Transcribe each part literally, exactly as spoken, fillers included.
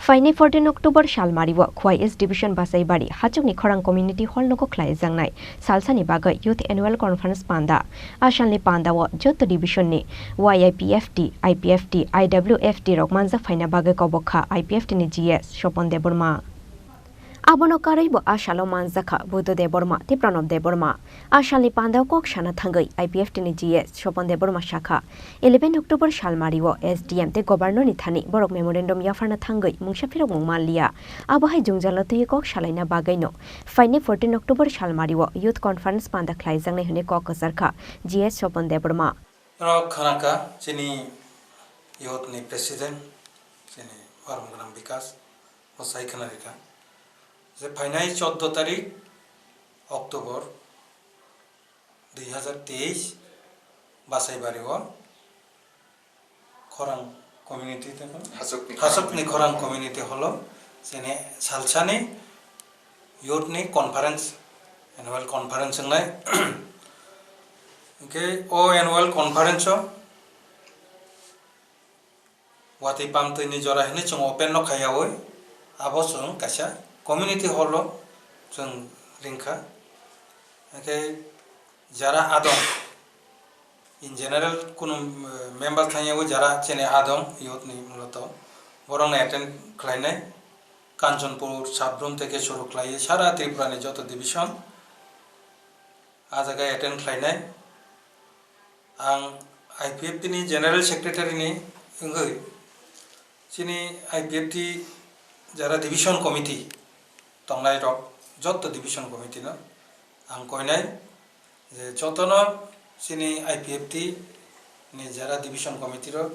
Phainai fourteen October salmario Khwai East Division Basaibari Hachukni Khorang Community Hall nogo khlaijaknai salsani bagwi Youth Annual Conference panda. A salni pandao joto division ni Y I P F T, I P F T, I W F T rok manjak phaina bagwi kobok kha I P F T ni G S Sopon Debbarma. Abono karwibo a salo manjakha Buddha Debbarma tei Pranab Debbarma. A salni pandao kok sana thangwi I P F T ni G S Sopon Debbarma sakha, eleven October salmario S D M tei Governor ni thani borok memorandum yapharna thangwi mungsa phirokmung manliya. Abo hai jwngjalo twiwi kok salaina bagwino phainai fourteen October salmario Youth Conference panda khlaijaknai hwnwi kok kwcharkha G S Sopon Debbarma. Norok khna kha chini youth ni president, chini Barom Gwnang Bikas, bo sai khna rikha je phainai chordo tarik October dui hazar teis Basaibari o Khorang community tei Hachukni Hachukni Khorang Khorang community hall o chini salsani youth ni conference, annual conference wngnai. Hwnkhe o annual conference o watwi pamtwi ni jora hinwi chwng open no khaiyaui abo chwng kaisa community hall o chwng ringkha. Hwnkhe jara adong in general kunu, eh, member thangyaui jara chini adong youth ni muloto borokno attend khlainai. Kanchanpur, Sabrum tei khe suru khlaiwi sara Tripura ni joto division a jaga attend khlainai. Ang I P F T ni General Secretary ni wngwi chini I P F T jara division committee tongnai rok joto division committee no ang koinai je jotono chini I P F T ni jara division committee rok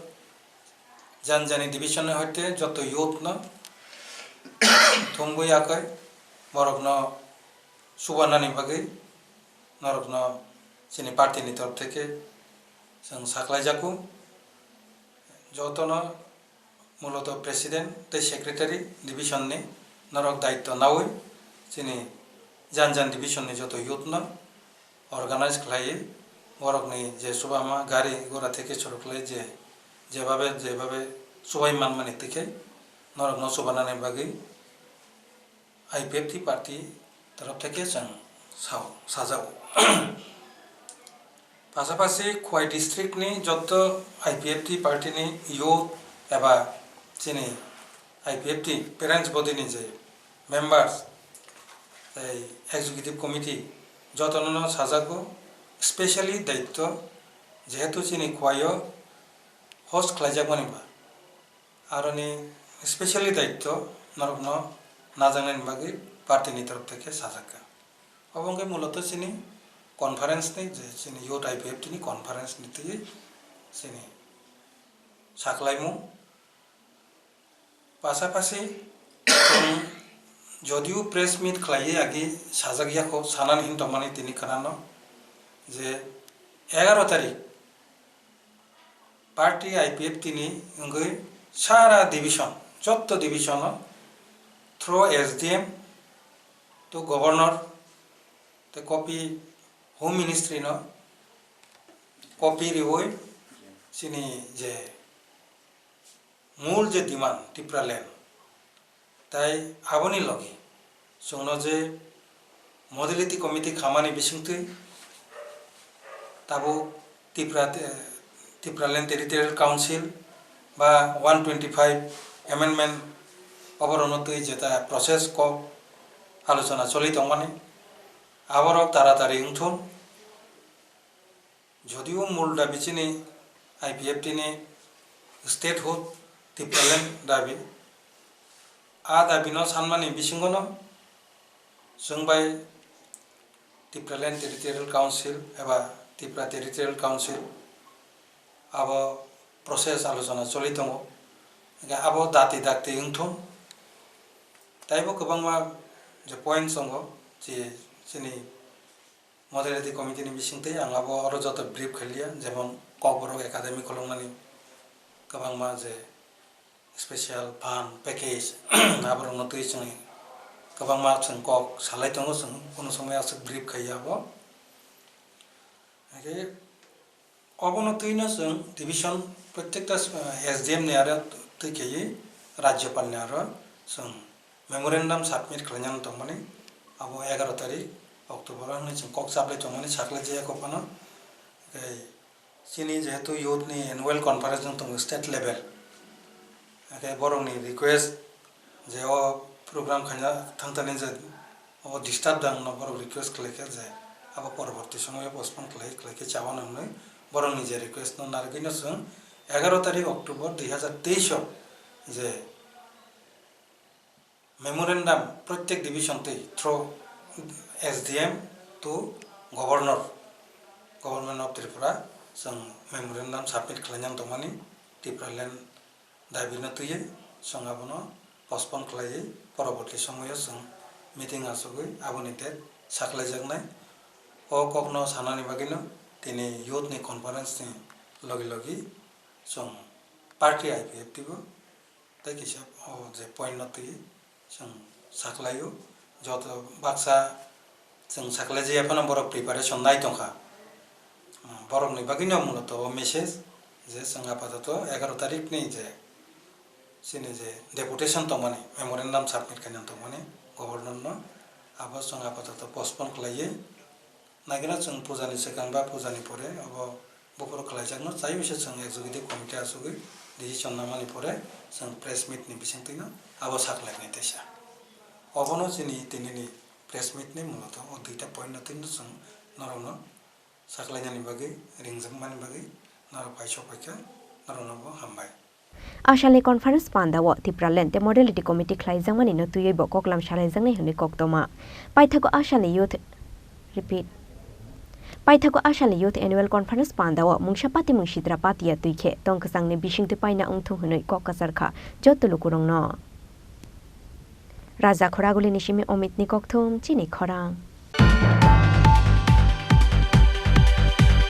jan jani division ni hoite joto youth no thumwi akhoi borok no subanani bagwi norokno chini party ni torop theke chwng saklaijago. Jotono muloto president tei secretary division ni norok daityo naui chini jan jan division ni joto youth no organize khlaiwi borokni je chubama gari gura theke chwrwklai je jebabe jebabe chubai manmani twi khe norokno chubanani bagwi I P F T party torop theke chwng sao, sajago. Pasapasi Khwai district ni joto I P F T party ni youth eba chini I P F T parents body ni je members tei executive committee jotono no sajago, specially daityo jehetu chini Khwai o host khlaijakmani ba. Aroni specially daityo norokno najaknani bagwi party ni torop theke sajakha. Obo wngkhe muloto chini conference ni je chini youth I P F T ni conference ni twi chini saklaimung. Pasapasi chwng jodio press meet khlaiwi agi sajak yakho sanani hin tongmani tini khnano je egaro tarik party I P F T ni wngwi sara division, jotto division o through S D M to governor tei copy home ministry no copy riwi chini je mul je demand Tipraland, tai aboni logi chwngno je modality committee khamani bisingtwi tabuk Tipra, Tipraland Territorial Council ba one twenty five amendment oborokno twi jeta process kok alochona choli tongmani, aborok taratari wngthun. Jodio mul dabi chini I P F T ni statehood Tipraland dabi, a dabi no sanmani bisingo no chwng bai Tipraland Territorial Council eba Tipra Territorial Council abo process alochona choli tongo. Hingkhe abo dati dakti wngthung. Taibo kwbangma je points tongo je chini Modality committee ni bisingtwi ang abo oro joto brief khailiya, jemon Kokborok Academy khulukmani kwbangma je special fund package aborokno twi chwng kwbangma chwng kok salai tongo, chwng kunu somoi aswk brief khaiya abo. Hingkhe obono twino chwng division prottekta, eh, S D M ni aro twi khaiwi Rajyapalni aro chwng memorandum submit khlainani tongmani, abo egaroh tarik October o hwnwi chwng kok chaplai tongmani, saklai jaya kok phano. Tei chini jehetu youth ni annual conference wng tongo state level, hwnkhe borokni request je o program khaina thangthani je o disturb da wngno borok request khlaikha je abo poroborti somoyo postpone khlai, khlaikhe chawana hwnwi borokni je request no narwgwino chwng egaroh tarik October dui hazar teis o je memorandum protek division twi through S D M to Governor, Government of Tripura chwng memorandum submit khlainani tongmani Tipraland dabi no twiwi chwng abono postpone khlaiwi poroborti somoyo chwng meeting achugwi aboni date saklaijaknai. O kokno sanani bagwino tini youth ni conference ni logi logi chwng party I P F T bo tei kisa o je point no twi chwng saklaio, joto baksa chwng saklai jaya phano borok preparation nai tongkha. Borokni bagwino muloto o message je chwng apatoto egaroh tarik ni je chini je deputation tongmani, memorandum submit khaina tongmani governor no, abo chwng apatoto postpone khlaiwi naikhe no chwng puja ni swkang ba puja ni pore abo buphuru khlaijakno chai bisa chwng executive committee achugwi decision namani pore chwng press meet ni bisingtwino abo saklainai teisa. Obono chini tinini press meet ni muloto o duita point no twino chwng norokno saklainani bagwi, ringjakmani bagwi norok pai sok paikha, norokno bo hambai. A salni conference panda o Tipraland tei Modality Committee khlaijakmani no twiwi bo koklam salaijaknai hwnwi koktoma. Paithago a salni youth, repeat. Paithago a salni youth annual conference panda o mungsa patimung sitra patiya twi khe tong kwchangni bisingtwi paina wngthung hwnwi kok kwchar kha joto lukurokno. Raja Khoragulini simi Omitni kokthum chini khorang.